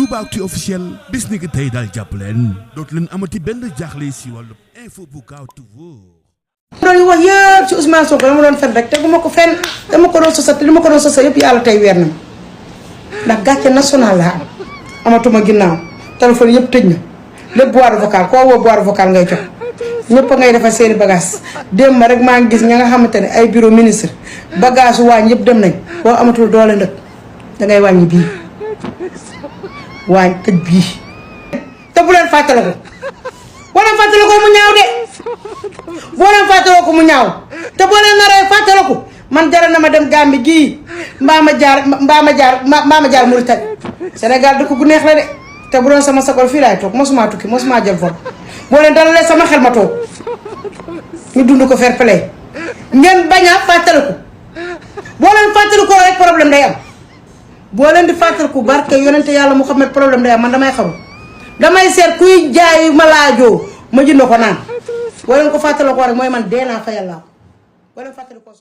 Toubactu officiel bis ni ki tey daal jàpp leen dootu leen amati benn jaaxle si wàllu info bu gaaw te wóor. doon wax yëpp ci Ousmane Sonko dama doon fen rek teguma ko fen dama ko doon sosal te li ma ko doon sosal yëpp yàlla tey weer na ma ndax gàcce national la amatuma ginnaaw téléphone yëpp tëj na lépp boîte vocale koo woo boîte vocale ngay jox ñëpp ngay defal seeni bagage démb rek maa ngi gis ña nga xamante ne ay bureau ministre bagage waañ yëpp dem nañ boo amatul doole ndëkk dangay wàññi bii waañ tëj bii te bu leen fàttale ko boo leen fàttale ko mu ñaaw de boo leen fàttale ko mu ñaaw te boo leen naree fàttale ko man jaral na ma dem Gambie gii mbaa ma jaar Mauritanie Sénégal dëkk gu neex la de te bu doon sama sakol fii laay toog mosuma tukki mosuma jël vol boo leen dalalee sama xel ma toog ñu dund ko fair play ngeen bañ a fàttaliku boo leen fàttaliku rek problème day am boo leen di fàttaliku barke yonente yàlla Muhammad problème day am man damay xaru damay seet kuy jaay ma laajoo ma jënd ko naan boo leen ko fàttalikoo rek mooy man dee naa fa yàlla boo leen fàttalikoo